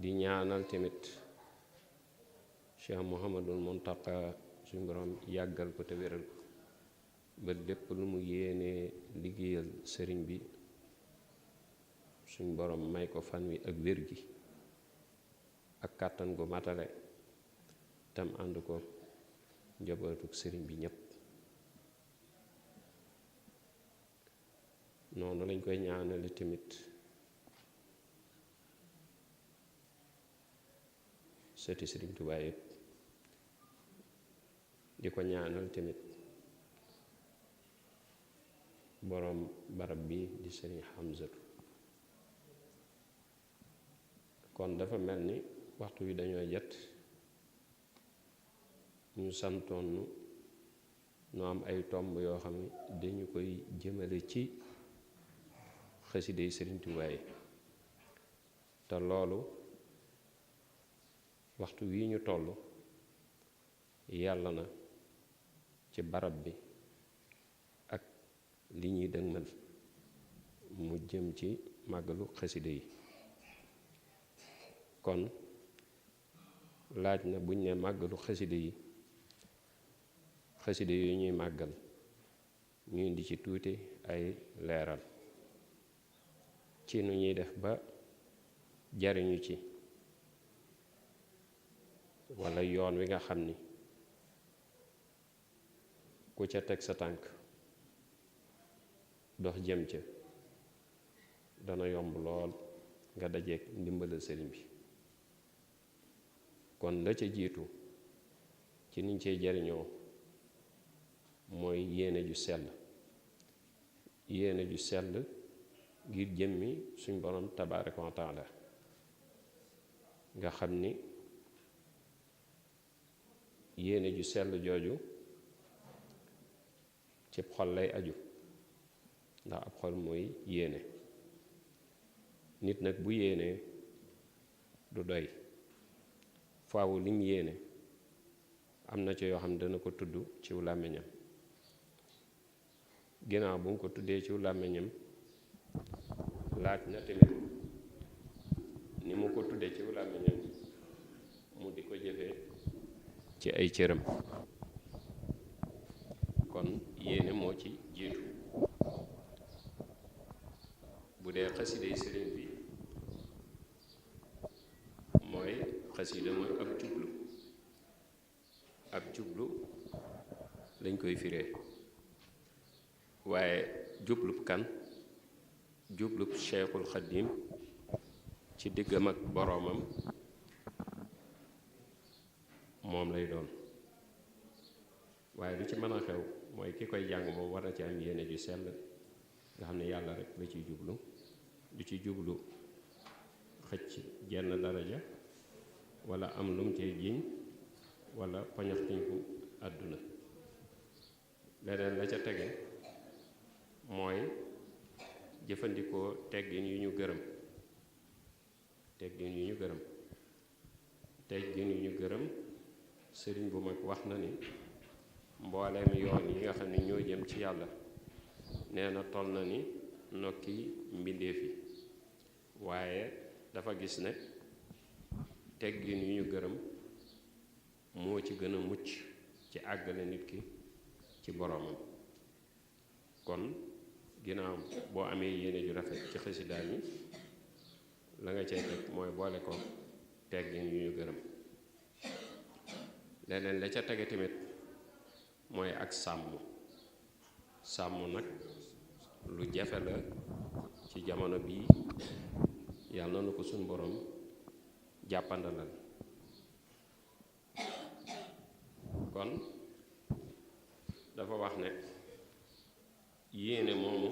di ñaanal tamit Cheikh Mouhamadul Mountakha suñ borom yàggal ko te wéral ko ba lépp lu mu yéenee liggéeyal sëriñ bi suñ borom may ko fan wi ak wér gi ak kàttan gu matale tam ànd ko njabootuk sëriñ bi ñépp noonu lañ koy ñaanale tamit sëti sëriñ Touba yépp di ko ñaanal tamit boroom barab bi di sëriñ Hamzatu kon dafa mel ni waxtu wi dañoo jot ñu santoon nu am ay tomb yoo xam ne dañu koy jëmale ci xasida yi sëriñ Touba yi te loolu waxtu wii ñu toll yàlla na ci barab bi ak li ñuy dëgmal mu jëm ci màggalu xasida yi kon laaj na buñ ne màggalu xasida yi ñuy màggal ñu indi ci tuuti ay leeral ci nu ñuy def ba jariñu ci walla yoon wi nga xam ni ku ca teg sa tànk dox jëm ca dana yomb lool nga dajeek ndimbalal sëriñ bi kon la ca jiitu ci niñ cey jariñoo mooy yéene ju sell ngir jëmmi suñ borom tabaaraka wa taala nga xam ni yéene ju sell jooju ci xol lay aju ndax ab xol mooy yéene nit nag bu yéenee du doy faawu lim yéene am na ci yoo xam ne dana ko tudd ciw làmmiñam ginnaaw bu mu ko tuddee ciw làmmiñam laaj na tamit ni mu ko tuddee ciw làmmiñam mu di ko jëfee ci ay cëram kon yéene moo ci jiitu bu dee xasida yi sëriñ bi mooy xasida mooy ab jublu lañ koy firee waaye jublub kan jublub Cheikhul Xadim ci diggam ak boroomam moom lay doon waaye lu ci mën a xew mooy ki koy jàng moom war na ci am yéene ju sell nga xam ne yàlla rek la ciy jublu du ci jublu xëcc jenn daraja wala am lum cay jiñ wala pañaxtiñku àdduna leneen la ca tege mooy jëfandikoo teggin yu ñu gërëm sëriñ bu mag wax na ni mbooleem yoon yi nga xam ne ñoo jëm ci yàlla nee na toll na ni nokki mbindeef yi waaye dafa gis ne teggin yu ñu gërëm moo ci gën a mucc ci àggale nit ki ci boroomam kon ginnaaw boo amee yéene ju rafet ci xasidaa yi la nga cay teg mooy boole ko teggin yu ñu gërëm leneen la ca tege tamit mooy ak sàmm nag lu jafe la ci jamono bii yàlla na ko suñ borom jàppandalal kon dafa wax ne yéene moomu